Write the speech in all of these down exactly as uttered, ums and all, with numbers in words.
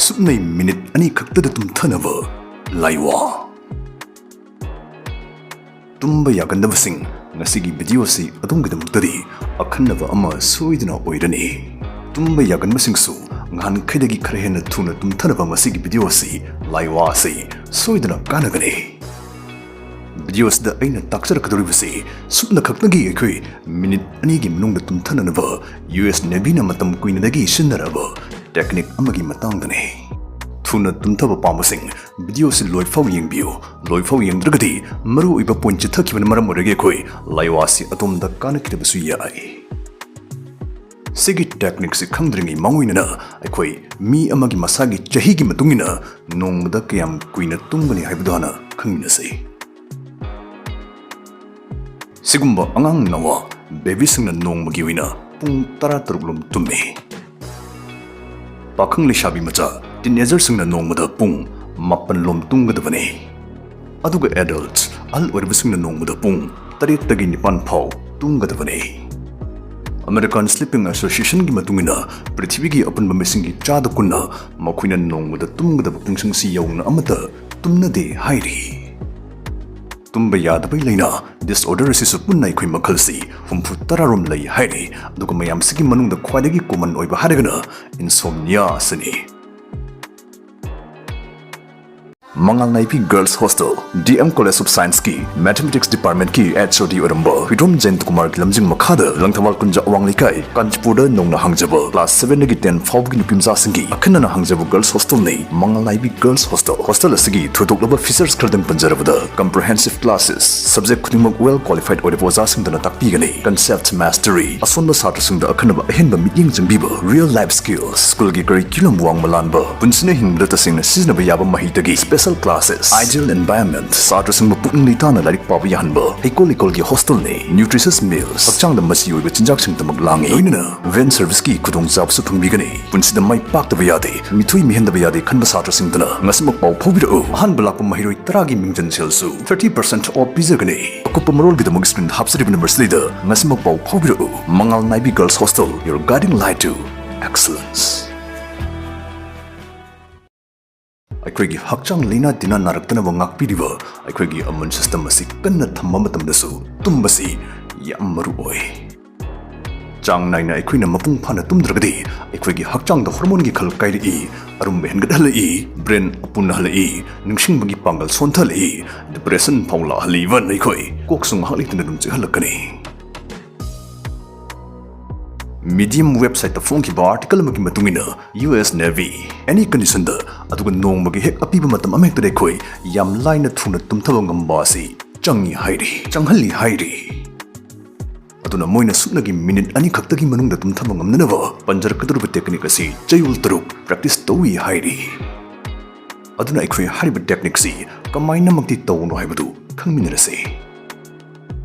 ꯁꯨꯞꯅꯩ minute ꯑꯅꯤ ꯈꯛꯇꯗ ꯇꯨꯝꯊꯅꯕ ꯂꯥꯏꯋꯥ꯫ ꯇꯨꯝꯕ ꯌꯥꯒꯟꯗꯕꯁꯤꯡ, ꯉꯁꯤꯒꯤ ꯚꯤꯗꯤꯑꯣ ꯑꯁꯤ ꯑꯗꯣꯝꯒꯤꯗꯃꯛꯇꯗꯤ ꯑꯈꯟꯅꯕ ꯑꯃ ꯁꯣꯏꯗꯅ ꯑꯣꯏꯔꯅꯤ꯫ ꯇꯨꯝꯕ ꯌꯥꯒꯟꯕꯁꯤꯡꯁꯨ ꯉꯍꯥꯟꯈꯩꯗꯒꯤ ꯈꯔ ꯍꯦꯟꯅ ꯊꯨꯅ ꯇꯨꯝꯊꯅꯕ ꯉꯁꯤꯒꯤ ꯚꯤꯗꯤꯑꯣ ꯑꯁꯤ ꯂꯥꯏꯋꯥ ꯑꯁꯤ ꯁꯣꯏꯗꯅ ꯀꯥꯟꯅꯒꯅꯤ꯫ ꯚꯤꯗꯤꯑꯣ ꯑꯁꯤꯗ ꯑꯩꯅ ꯇꯥꯛꯆꯔꯛꯀꯗꯧꯔꯤꯕꯁꯤ ꯁꯨꯞꯅ ꯈꯛꯇꯒꯤ ꯑꯩꯈꯣꯏ ꯃꯤꯅꯤꯠ ꯑꯅꯤꯒꯤ ꯃꯅꯨꯡꯗ ꯇꯨꯝꯊꯅꯅꯕ ꯌꯨ ꯑꯦꯁ ꯅꯦꯚꯤꯅ ꯃꯇꯝ ꯀꯨꯏꯅꯗꯒꯤ ꯁꯤꯖꯤꯟꯅꯔꯛꯑꯕ ꯇꯦꯛꯅꯤꯛ ꯑꯃꯒꯤ ꯃꯇꯥꯡꯗꯅꯤ꯫ ꯊꯨꯅ ꯇꯨꯝꯊꯕ ꯄꯥꯝꯕꯁꯤꯡ, ꯚꯤꯗꯤꯑꯣ ꯑꯁꯤ ꯂꯣꯏꯐꯥꯎ ꯌꯦꯡꯕꯤꯌꯨ꯫ ꯂꯣꯏꯐꯥꯎ ꯌꯦꯡꯗ꯭ꯔꯒꯗꯤ ꯃꯔꯨꯑꯣꯏꯕ ꯄꯣꯏꯟꯠ ꯆꯤꯠꯊꯈꯤꯕꯅ ꯃꯔꯝ ꯑꯣꯏꯔꯒ ꯑꯩꯈꯣꯏ ꯂꯥꯏꯋꯥ ꯑꯁꯤ ꯑꯗꯣꯝꯗ ꯀꯥꯟꯅꯈꯤꯗꯕꯁꯨ ꯌꯥꯏ꯫ ꯁꯤꯒꯤ ꯇꯦꯛꯅꯤꯛꯁꯤ ꯈꯪꯗ꯭ꯔꯤꯉꯩ ꯃꯥꯡꯑꯣꯏꯅꯅ ꯑꯩꯈꯣꯏ ꯃꯤ ꯑꯃꯒꯤ ꯃꯁꯥꯒꯤ ꯆꯍꯤꯒꯤ ꯃꯇꯨꯡ ꯏꯟꯅ ꯅꯣꯡꯃꯗ ꯀꯌꯥꯝ ꯀꯨꯏꯅ ꯇꯨꯝꯒꯅꯤ ꯍꯥꯏꯕꯗꯨ ꯍꯥꯟꯅ ꯈꯪꯃꯤꯟꯅꯁꯤ꯫ ꯁꯤꯒꯨꯝꯕ ꯑꯉꯥꯡ ꯅꯋꯥ, ꯕꯦꯕꯤꯁꯤꯡꯅ ꯅꯣꯡꯃꯒꯤ ꯑꯣꯏꯅ ꯄꯨꯡ ꯇꯔꯥꯇꯔꯨꯛ ꯂꯣꯝ ꯇꯨꯝꯃꯤ꯫ ꯄꯥꯈꯪ ꯂꯩꯁꯥꯕꯤ ꯃꯆꯥ, ꯇꯤꯟꯑꯦꯖꯔꯁꯤꯡꯅ ꯅꯣꯡꯃꯗ ꯄꯨꯡ ꯃꯥꯄꯟ ꯂꯣꯝ ꯇꯨꯝꯒꯗꯕꯅꯤ꯫ ꯑꯗꯨꯒ ꯑꯦꯗꯜꯠꯁ, ꯑꯍꯜ ꯑꯣꯏꯔꯕꯁꯤꯡꯅ ꯅꯣꯡꯃꯗ ꯄꯨꯡ ꯇꯔꯦꯠꯇꯒꯤ ꯅꯤꯄꯥꯟ ꯐꯥꯎ ꯇꯨꯝꯒꯗꯕꯅꯤ꯫ ꯑꯃꯦꯔꯤꯀꯥꯟ ꯁ꯭ꯂꯤꯞꯄꯤꯡ ꯑꯦꯁꯣꯁꯤꯌꯦꯁꯟꯒꯤ ꯃꯇꯨꯡ ꯏꯟꯅ, ꯄ꯭ꯔꯤꯊꯤꯕꯤꯒꯤ ꯑꯄꯨꯟꯕ ꯃꯤꯁꯤꯡꯒꯤ ꯆꯥꯗ ꯀꯨꯟꯅ ꯃꯈꯣꯏꯅ ꯅꯣꯡꯃꯗ ꯇꯨꯝꯒꯗꯕ ꯄꯨꯡꯁꯤꯡꯁꯤ ꯌꯧꯅ ꯑꯃꯠꯇ ꯇꯨꯝꯅꯗꯦ ꯍꯥꯏꯔꯤ꯫ ꯇꯨꯝꯕ ꯌꯥꯗꯕꯒꯤ ꯂꯥꯏꯅꯥ, ꯗꯤꯁꯑꯣꯔꯗꯔ ꯑꯁꯤꯁꯨ ꯄꯨꯟꯅ ꯑꯩꯈꯣꯏ ꯃꯈꯜꯁꯤ ꯍꯨꯝꯐꯨ ꯇꯔꯥꯔꯣꯝ ꯂꯩ ꯍꯥꯏꯔꯤ꯫ ꯑꯗꯨꯒ ꯃꯌꯥꯝꯁꯤꯒꯤ ꯃꯅꯨꯡꯗ ꯈ꯭ꯋꯥꯏꯗꯒꯤ ꯀꯣꯃꯟ ꯑꯣꯏꯕ ꯍꯥꯏꯔꯒꯅ ꯏꯟꯁꯣꯝꯅꯤꯌꯥ ꯑꯁꯤꯅꯤ꯫ ꯃꯉꯥꯜ ꯅꯥꯏꯕꯤ girls hostel, D M college of ꯁꯥꯏꯟꯁꯀꯤ ꯃꯦꯊꯃꯦꯇꯤꯛꯁ ꯗꯤꯄꯥꯔꯠꯃꯦꯟꯠꯀꯤ ꯑꯦꯆ ꯑꯣ ꯗꯤ ꯑꯣꯏꯔꯝꯕ ꯍꯨꯏꯗ꯭ꯔꯣꯝ ꯖꯌꯟꯇ ꯀꯨꯃꯥꯔꯒꯤ ꯂꯝꯖꯤꯡ ꯃꯈꯥꯗ ꯂꯪꯊꯕꯥꯜ ꯀꯨꯟꯖ ꯑꯋꯥꯡ ꯂꯩꯀꯥꯏ, ꯀꯥꯟꯆꯤꯄꯨꯔꯗ ꯅꯧꯅ ꯍꯥꯡꯖꯕ ꯀ꯭ꯂꯥꯁ ꯁꯚꯦꯟꯗꯒꯤ ꯇꯦꯟ ꯐꯥꯎꯕꯒꯤ ꯅꯨꯄꯤ ꯃꯆꯥꯁꯤꯡꯒꯤ ꯑꯈꯟꯅꯅ ꯍꯥꯡꯖꯕ ꯒꯔꯜꯁ ꯍꯣꯁꯇꯦꯜꯅꯤ ꯃꯉꯥꯜ ꯅꯥꯏꯕꯤ ꯒꯔꯜꯁ ꯍꯣꯁꯇꯦꯜ꯫ ꯍꯣꯁꯇꯦꯜ ꯑꯁꯤꯒꯤ ꯊꯣꯏꯗꯣꯛꯂꯕ ꯐꯤꯆꯔꯁ ꯈꯔꯗꯪ ꯄꯟꯖꯔꯕꯗ, ꯀꯝꯄ꯭ꯔꯤꯍꯦꯟꯁꯤꯞ ꯀ꯭ꯂꯥꯁꯦꯁ, ꯁꯕꯖꯦꯛ ꯈꯨꯗꯤꯡꯃꯛ ꯋꯦꯜ ꯀ꯭ꯋꯥꯂꯤꯐꯥꯏꯗ ꯑꯣꯏꯔꯕ ꯑꯣꯖꯥꯁꯤꯡꯗꯨꯅ ꯇꯥꯛꯄꯤꯒꯅꯤ꯫ ꯀꯟꯁꯦꯞꯇ ꯃꯥꯁꯇꯔꯤ, ꯑꯁꯣꯟꯕ ꯁꯥꯇ꯭ꯔꯁꯤꯡꯗ ꯑꯈꯟꯅꯕ ꯑꯍꯦꯟꯕ ꯃꯤꯠꯌꯦꯡ ꯆꯪꯕꯤꯕ, ꯔꯤꯌꯦꯜ ꯂꯥꯏꯐ ꯁ꯭ꯀꯤꯜꯁ, ꯁ꯭ꯀꯨꯜꯒꯤ ꯀꯔꯤꯀ꯭ꯌꯨꯂꯝ ꯋꯥꯡꯃ ꯂꯥꯟꯕ, ꯄꯨꯟꯁꯤꯅ ꯍꯤꯡꯕꯗ ꯇꯁꯦꯡꯅ ꯁꯤꯖꯤꯟꯅꯕ ꯌꯥꯕ ꯃꯍꯩꯗꯒꯤ ꯁ꯭ꯄꯦꯁꯦꯜ ꯀ꯭ꯂꯥꯁꯦꯁ, ꯑꯥꯏꯗꯤꯌꯦꯜ ꯑꯦꯟꯚꯥꯏꯔꯟꯃꯦꯟꯠ, ꯁꯥꯇ꯭ꯔꯁꯤꯡꯕꯨ ꯄꯨꯛꯅꯤꯡ ꯂꯩꯇꯥꯅ ꯂꯥꯏꯔꯤꯛ ꯄꯥꯕ ꯌꯥꯍꯟꯕ, ꯍꯩꯀꯣꯜ ꯂꯩꯀꯣꯜꯒꯤ ꯍꯣꯁꯇꯦꯜꯅꯤ꯫ ꯅ꯭ꯌꯨꯇ꯭ꯔꯤꯁꯁ ꯃꯤꯜꯁ, ꯍꯛꯆꯥꯡꯗ ꯃꯆꯤ ꯑꯣꯏꯕ ꯆꯤꯟꯖꯥꯛꯁꯤꯡꯗꯃꯛ ꯂꯥꯡꯏ꯫ ꯂꯣꯏꯅꯅ ꯚꯦꯟ ꯁꯔꯚꯤꯁꯀꯤ ꯈꯨꯗꯣꯡꯆꯥꯕꯁꯨ ꯐꯪꯕꯤꯒꯅꯤ꯫ ꯄꯨꯟꯁꯤꯗ ꯃꯥꯏ ꯄꯥꯛꯇꯕ ꯌꯥꯗꯦ, ꯃꯤꯊꯣꯏ ꯃꯤꯍꯦꯟꯗꯕ ꯌꯥꯗꯦ ꯈꯟꯕ ꯁꯥꯇ꯭ꯔꯁꯤꯡꯗꯨꯅ ꯉꯁꯤꯃꯛ ꯄꯥꯎ ꯐꯥꯎꯕꯤꯔꯛꯎ꯫ ꯑꯍꯥꯟꯕ ꯂꯥꯛꯄ ꯃꯍꯩꯔꯣꯏ ꯇꯔꯥꯒꯤ ꯃꯤꯡꯖꯟ ꯁꯦꯜꯁꯨ ꯊꯥꯔꯇꯤ ꯄꯥꯔꯁꯦꯟꯠ ꯑꯣꯐ ꯄꯤꯖꯒꯅꯤ꯫ ꯑꯀꯨꯞꯄ ꯃꯔꯣꯜꯒꯤꯗꯃꯛ ꯁ꯭ꯀ꯭ꯔꯤꯟꯗ ꯍꯥꯞꯆꯔꯤꯕ ꯅꯝꯕꯔꯁꯤꯗ ꯉꯁꯤꯃꯛ ꯄꯥꯎ ꯐꯥꯎꯕꯤꯔꯛꯎ꯫ ꯃꯉꯥꯜ ꯅꯥꯏꯕꯤ girls hostel, your guiding light to excellence꯫ ꯑꯩꯈꯣꯏꯒꯤ ꯍꯛꯆꯥꯡ ꯂꯩꯅꯥ ꯇꯤꯟꯅꯥ ꯅꯥꯔꯛꯇꯅꯕ ꯉꯥꯛꯄꯤꯔꯤꯕ ꯑꯩꯈꯣꯏꯒꯤ immune system ꯑꯁꯤ ꯀꯟꯅ ꯊꯝꯕ ꯃꯇꯝꯗꯁꯨ ꯇꯨꯝꯕꯁꯤ ꯌꯥꯝ ꯃꯔꯨ ꯑꯣꯏ꯫ ꯆꯥꯡ ꯅꯥꯏꯅ ꯑꯩꯈꯣꯏꯅ ꯃꯄꯨꯡ ꯐꯥꯅ ꯇꯨꯝꯗ꯭ꯔꯒꯗꯤ ꯑꯩꯈꯣꯏꯒꯤ ꯍꯛꯆꯥꯡꯗ hormone ꯒꯤ ꯈꯜ ꯀꯥꯏꯔꯛꯏ, ꯑꯔꯨꯝꯕ ꯍꯦꯟꯒꯠꯍꯜꯂꯛꯏ, brain ꯑꯄꯨꯟꯅ ꯍꯜꯂꯛꯏ, ꯅꯤꯡꯁꯤꯡꯕꯒꯤ ꯄꯥꯡꯒꯜ ꯁꯣꯟꯊꯍꯜꯂꯛꯏ, depression ꯐꯥꯎ ꯂꯥꯛꯍꯜꯂꯤ꯫ Even ꯑꯩꯈꯣꯏ ꯀꯣꯛꯁꯨ ꯉꯥꯏꯍꯥꯛ ꯂꯩꯇꯅ ꯑꯗꯨꯝ ꯆꯤꯛꯍꯜꯂꯛꯀꯅꯤ꯫ Medium website ꯇ ꯐꯣꯡꯈꯤꯕ article ꯑꯃꯒꯤ ꯃꯇꯨꯡ ꯏꯟꯅ, U S Navy any condition ꯗ, ꯑꯗꯨꯒ ꯅꯣꯡꯃꯒꯤ ꯍꯦꯛ ꯑꯄꯤꯕ ꯃꯇꯝ ꯑꯃꯍꯦꯛꯇꯗ ꯑꯩꯈꯣꯏ ꯌꯥꯝ ꯂꯥꯏꯅ ꯊꯨꯅ ꯇꯨꯝꯊꯕ ꯉꯝꯕ ꯑꯁꯤ ꯆꯪꯏ ꯍꯥꯏꯔꯤ, ꯆꯪꯍꯜꯂꯤ ꯍꯥꯏꯔꯤ꯫ ꯑꯗꯨꯅ ꯃꯣꯏꯅ ꯁꯨꯞꯅꯒꯤ minute ꯑꯅꯤ ꯈꯛꯇꯒꯤ ꯃꯅꯨꯡꯗ ꯇꯨꯝꯊꯕ ꯉꯝꯅꯅꯕ ꯄꯟꯖꯔꯛꯀꯗꯧꯔꯤꯕ technique ꯑꯁꯤ ꯆꯌꯣꯜ ꯇꯔꯨꯛ practice ꯇꯧꯏ ꯍꯥꯏꯔꯤ꯫ ꯑꯗꯨꯅ ꯑꯩꯈꯣꯏ ꯍꯥꯏꯔꯤꯕ technique ꯁꯤ ꯀꯃꯥꯏꯅꯃꯛꯇꯤ ꯇꯧꯕꯅꯣ ꯍꯥꯏꯕꯗꯨ ꯈꯪꯃꯤꯟꯅꯔꯁꯤ꯫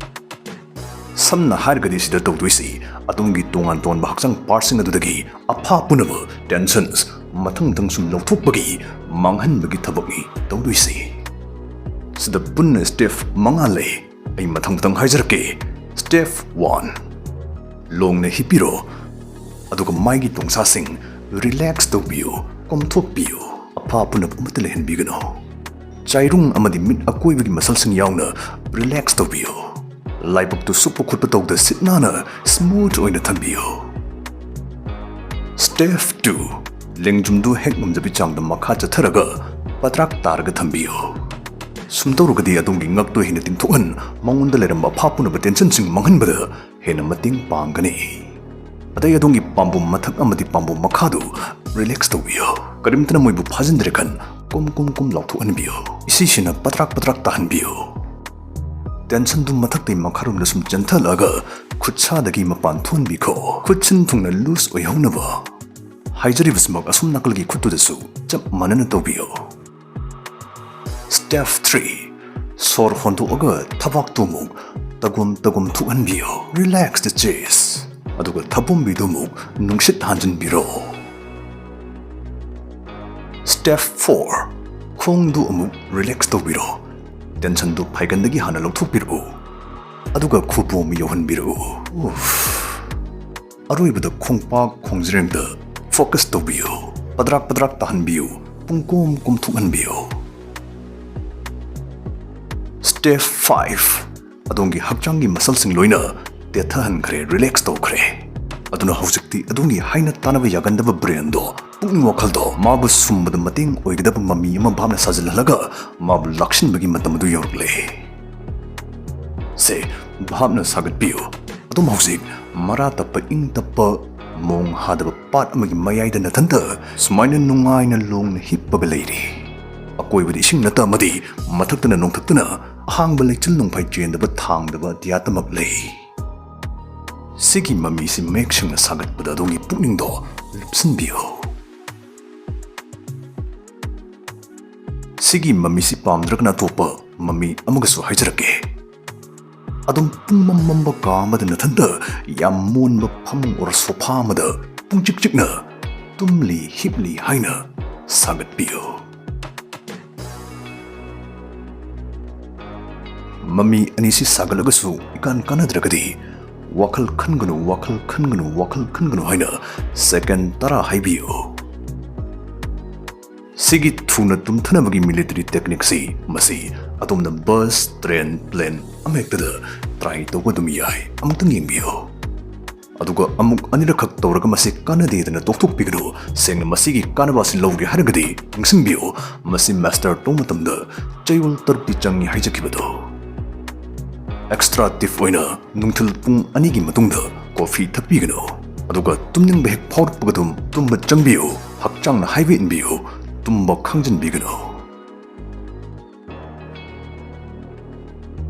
ꯁꯝꯅ ꯍꯥꯏꯔꯒꯗꯤ ꯁꯤꯗ ꯇꯧꯗꯣꯏꯁꯤ ꯑꯗꯣꯝꯒꯤ ꯇꯣꯉꯥꯟ ꯇꯣꯉꯥꯟꯕ ꯍꯛꯆꯥꯡ part ꯁꯤꯡ ꯑꯗꯨꯗꯒꯤ ꯑꯐꯥ ꯄꯨꯅꯕ tensions ꯃꯊꯪ ꯃꯊꯪ ꯁꯨꯝ ꯂꯧꯊꯣꯛꯄꯒꯤ ꯃꯥꯡꯍꯟꯕꯒꯤ ꯊꯕꯛꯅꯤ ꯇꯧꯗꯣꯏꯁꯤ꯫ ꯁꯤꯗ ꯄꯨꯟꯅ step ꯃꯉꯥ ꯂꯩ꯫ ꯑꯩ ꯃꯊꯪ ꯃꯊꯪ ꯍꯥꯏꯖꯔꯛꯀꯦ꯫ Step one, ꯂꯣꯡꯅ ꯍꯤꯞꯄꯤꯔꯣ, ꯑꯗꯨꯒ ꯃꯥꯏꯒꯤ ꯇꯣꯡꯁꯥꯁꯤꯡ relax ꯇꯧꯕꯤꯌꯨ, ꯀꯣꯝꯊꯣꯛꯄꯤꯌꯨ꯫ ꯑꯐꯥ ꯄꯨꯅꯞ ꯑꯃꯠꯇ ꯂꯩꯍꯟꯕꯤꯒꯅꯨ꯫ ꯆꯥꯏꯔꯨꯡ ꯑꯃꯗꯤ ꯃꯤꯠ ꯑꯀꯣꯏꯕꯒꯤ muscle ꯁꯤꯡ ꯌꯥꯎꯅ relax ꯇꯧꯕꯤꯌꯨ꯫ ꯂꯥꯏꯕꯛꯇꯨ ꯁꯨꯞꯄ ꯈꯣꯠꯄ ꯇꯧꯗ ꯁꯤꯠ ꯅꯥꯟꯅ smooth ꯑꯣꯏꯅ ꯊꯝꯕꯤꯌꯨ꯫ Step two, ꯂꯦꯡꯖꯨꯝꯗꯨ ꯍꯦꯛ ꯉꯝꯖꯕꯤ ꯆꯥꯡꯗ ꯃꯈꯥ ꯆꯠꯊꯔꯒ ꯄꯗ꯭ꯔꯥꯛ ꯇꯥꯔꯒ ꯊꯝꯕꯤꯌꯨ꯫ ꯁꯨꯝ ꯇꯧꯔꯒꯗꯤ ꯑꯗꯣꯝꯒꯤ ꯉꯛꯇꯨ ꯍꯦꯟꯅ ꯇꯤꯡꯊꯣꯛꯍꯟ, ꯃꯉꯣꯟꯗ ꯂꯩꯔꯝꯕ ꯑꯐꯥ ꯄꯨꯅꯕ tension ꯁꯤꯡ ꯃꯥꯡꯍꯟꯕꯗ ꯍꯦꯟꯅ ꯃꯇꯦꯡ ꯄꯥꯡꯒꯅꯤ꯫ ꯑꯗꯩ ꯑꯗꯣꯝꯒꯤ ꯄꯥꯝꯕꯣꯝ ꯃꯊꯛ ꯑꯃꯗꯤ ꯄꯥꯝꯕꯣꯝ ꯃꯈꯥꯗꯨ relax ꯇꯧꯕꯤꯌꯨ꯫ ꯀꯔꯤꯝꯇꯅ ꯃꯣꯏꯕꯨ ꯐꯥꯖꯤꯟꯗ꯭ꯔꯦ ꯈꯟ, ꯀꯨꯝ ꯀꯨꯝ ꯀꯨꯝ ꯂꯥꯎꯊꯣꯛꯍꯟꯕꯤꯌꯨ꯫ ꯏꯁꯤꯁꯤꯅ ꯄꯗ꯭ꯔꯥꯛ ꯄꯗ꯭ꯔꯥꯛ ꯇꯥꯍꯟꯕꯤꯌꯨ꯫ Tension ꯗꯨ ꯃꯊꯛꯇꯩ ꯃꯈꯥꯔꯣꯝꯗ ꯁꯨꯝ ꯆꯦꯟꯊꯂꯛꯑꯒ ꯈꯨꯠꯁꯥꯗꯒꯤ ꯃꯄꯥꯟ ꯊꯣꯛꯍꯟꯕꯤꯈꯣ꯫ ꯈꯨꯠ ꯁꯤꯟ ꯊꯨꯡꯅ loose ꯑꯣꯏꯍꯧꯅꯕ ꯍꯥꯏꯖꯔꯤꯕꯁꯤꯃꯛ ꯑꯁꯣꯝ ꯅꯥꯀꯜꯒꯤ ꯈꯨꯠꯇꯨꯗꯁꯨ ꯆꯞ ꯃꯥꯟꯅꯅ ꯇꯧꯕꯤꯌꯨ꯫ Step three, ꯁꯣꯔ ꯍꯣꯟꯗꯣꯛꯑꯒ ꯊꯕꯥꯛꯇꯨ ꯑꯃꯨꯛ ꯇꯒꯣꯝ ꯇꯒꯣꯝ ꯊꯣꯛꯍꯟꯕꯤꯌꯨ꯫ Relax the chest꯫ ꯑꯗꯨꯒ ꯊꯕꯣꯝꯕꯤꯗꯨ ꯑꯃꯨꯛ ꯅꯨꯡꯁꯤꯠ ꯍꯥꯟꯖꯤꯟꯕꯤꯔꯣ꯫ Step four, ꯈꯣꯡꯗꯨ ꯑꯃꯨꯛ relax ꯇꯧꯕꯤꯔꯣ꯫ Tension ꯗꯨ ꯐꯥꯏꯒꯟꯗꯒꯤ ꯍꯥꯟꯅ ꯂꯧꯊꯣꯛꯄꯤꯔꯛꯎ, ꯑꯗꯨꯒ ꯈꯨꯕꯣꯝ ꯌꯧꯍꯟꯕꯤꯔꯛꯎ꯫ ꯎꯐ꯫ ꯑꯔꯣꯏꯕꯗ ꯈꯣꯡꯄꯥꯛ ꯈꯣꯡꯖ꯭ꯔꯦꯡꯗ focus ꯇꯧꯕꯤꯌꯨ꯫ ꯄꯗ꯭ꯔꯥꯛ ꯄꯗ꯭ꯔꯥꯛ ꯇꯥꯍꯟꯕꯤꯌꯨ꯫ ꯄꯨꯡꯀꯣꯝ ꯀꯣꯝꯊꯣꯛꯍꯟꯕꯤꯌꯨ꯫ Step five, ꯑꯗꯣꯝꯒꯤ ꯍꯛꯆꯥꯡꯒꯤ muscleꯁꯤꯡ ꯂꯣꯏꯅ ꯇꯦꯊꯍꯟꯈ꯭ꯔꯦ, relax ꯇꯧꯈ꯭ꯔꯦ꯫ ꯑꯗꯨꯅ ꯍꯧꯖꯤꯛꯇꯤ ꯑꯗꯣꯝꯒꯤ ꯍꯥꯏꯅ ꯇꯥꯅꯕ ꯌꯥꯒꯟꯗꯕ brainꯗꯣ, ꯄꯨꯛꯅꯤꯡ ꯋꯥꯈꯜꯗꯣ ꯃꯥꯕꯨ ꯁꯨꯝꯕꯗ ꯃꯇꯦꯡ ꯑꯣꯏꯒꯗꯕ ꯃꯃꯤ ꯑꯃ ꯚꯥꯞꯅ ꯁꯥꯖꯤꯜꯍꯜꯂꯒ ꯃꯥꯕꯨ ꯂꯥꯛꯁꯤꯟꯕꯒꯤ ꯃꯇꯝ ꯑꯗꯨ ꯌꯧꯔꯛꯂꯦ꯫ ꯁꯦ, ꯚꯥꯞꯅ ꯁꯥꯒꯠꯄꯤꯌꯨ꯫ ꯑꯗꯣꯝ ꯍꯧꯖꯤꯛ ꯃꯔꯥ ꯇꯞꯄ, ꯏꯪ ꯇꯞꯄ, ꯃꯣꯡ ꯍꯥꯗꯕ ꯄꯥꯠ ꯑꯃꯒꯤ ꯃꯌꯥꯏꯗ ꯅꯊꯟꯇ ꯁꯨꯃꯥꯏꯅ ꯅꯨꯡꯉꯥꯏꯅ ꯂꯣꯡꯅ ꯍꯤꯞꯄꯒ ꯂꯩꯔꯤ꯫ ꯑꯀꯣꯏꯕꯗ ꯏꯁꯤꯡ ꯅꯠꯇ ꯑꯃꯗꯤ ꯃꯊꯛꯇꯅ ꯅꯣꯡꯊꯛꯇꯅ ꯑꯍꯥꯡꯕ ꯂꯩꯆꯤꯜ ꯅꯣꯡꯐꯥꯏ ꯆꯦꯟꯗꯕ ꯊꯥꯡꯗꯕ ꯑꯇꯤꯌꯥꯇꯃꯛ ꯂꯩ꯫ ꯁꯤꯒꯤ ꯃꯃꯤꯁꯤ ꯃꯌꯦꯛ ꯁꯦꯡꯅ ꯁꯥꯒꯠꯄꯗ ꯑꯗꯣꯝꯒꯤ ꯄꯨꯛꯅꯤꯡꯗꯣ ꯂꯨꯞꯁꯤꯟꯕꯤꯌꯨ꯫ ꯁꯤꯒꯤ ꯃꯃꯤꯁꯤ ꯄꯥꯝꯗ꯭ꯔꯒꯅ ꯑꯇꯣꯞꯄ ꯃꯃꯤ ꯑꯃꯒꯁꯨ ꯍꯥꯏꯖꯔꯛꯀꯦ꯫ ꯑꯗꯨꯝ ꯄꯨꯡꯃꯝ ꯃꯝꯕ ꯀꯥ ꯑꯃꯗ ꯅꯊꯟꯇ ꯌꯥꯝ ꯃꯣꯟꯕ ꯐꯃꯨꯡ ꯑꯣꯔ ꯁꯣꯐꯥ ꯑꯃꯗ ꯄꯨꯡꯆꯤꯛ ꯆꯤꯛꯅ ꯇꯨꯝꯂꯤ ꯍꯤꯞꯂꯤ ꯍꯥꯏꯅ ꯁꯥꯒꯠꯄꯤꯌꯨ꯫ ꯃꯃꯤ ꯑꯅꯤꯁꯤ ꯁꯥꯒꯠꯂꯒꯁꯨ ꯏꯀꯥꯟ ꯀꯥꯟꯅꯗ꯭ꯔꯒꯗꯤ ꯋꯥꯈꯜ ꯈꯟꯒꯅꯨ, ꯋꯥꯈꯜ ꯈꯟꯒꯅꯨ, ꯋꯥꯈꯜ ꯈꯟꯒꯅꯨ ꯍꯥꯏꯅ second ꯇꯔꯥ ꯍꯥꯏꯕꯤꯌꯨ꯫ ꯁꯤꯒꯤ ꯊꯨꯅ ꯇꯨꯝꯊꯅꯕꯒꯤ military techniqueꯁꯤ ꯃꯁꯤ ꯑꯗꯣꯝꯅ bus, train, plane ꯑꯃꯍꯦꯛꯇꯗ try ꯇꯧꯕ ꯑꯗꯨꯝ ꯌꯥꯏ꯫ ꯑꯃꯨꯛꯇꯪ ꯌꯦꯡꯕꯤꯌꯨ꯫ ꯑꯗꯨꯒ ꯑꯃꯨꯛ ꯑꯅꯤꯔꯛꯈꯛ ꯇꯧꯔꯒ ꯃꯁꯤ ꯀꯥꯟꯅꯗꯦꯗꯅ ꯇꯣꯛꯊꯣꯛꯄꯤꯒꯅꯨ꯫ ꯁꯦꯡꯅ ꯃꯁꯤꯒꯤ ꯀꯥꯟꯅꯕ ꯑꯁꯤ ꯂꯧꯒꯦ ꯍꯥꯏꯔꯒꯗꯤ ꯅꯤꯡꯁꯤꯡꯕꯤꯌꯨ, ꯃꯁꯤ master ꯇꯧꯕ ꯃꯇꯝꯗ ꯆꯌꯣꯜ ꯇꯔꯨꯛꯇꯤ ꯆꯪꯏ ꯍꯥꯏꯖꯈꯤꯕꯗꯨ꯫ Extra tip ꯑꯣꯏꯅ ꯅꯨꯡꯊꯤꯜ ꯄꯨꯡ ꯑꯅꯤꯒꯤ ꯃꯇꯨꯡꯗ coffee ꯊꯛꯄꯤꯒꯅꯨ꯫ ꯑꯗꯨꯒ ꯇꯨꯝꯅꯤꯡꯕ ꯍꯦꯛ ꯐꯥꯎꯔꯛꯄꯒ ꯑꯗꯨꯝ ꯇꯨꯝꯕ ꯆꯪꯕꯤꯌꯨ꯫ ꯍꯛꯆꯥꯡꯅ ꯍꯥꯏꯕ ꯏꯟꯕꯤꯌꯨ꯫ ꯇꯨꯝꯕ ꯈꯪꯖꯤꯟꯕꯤꯒꯅꯨ꯫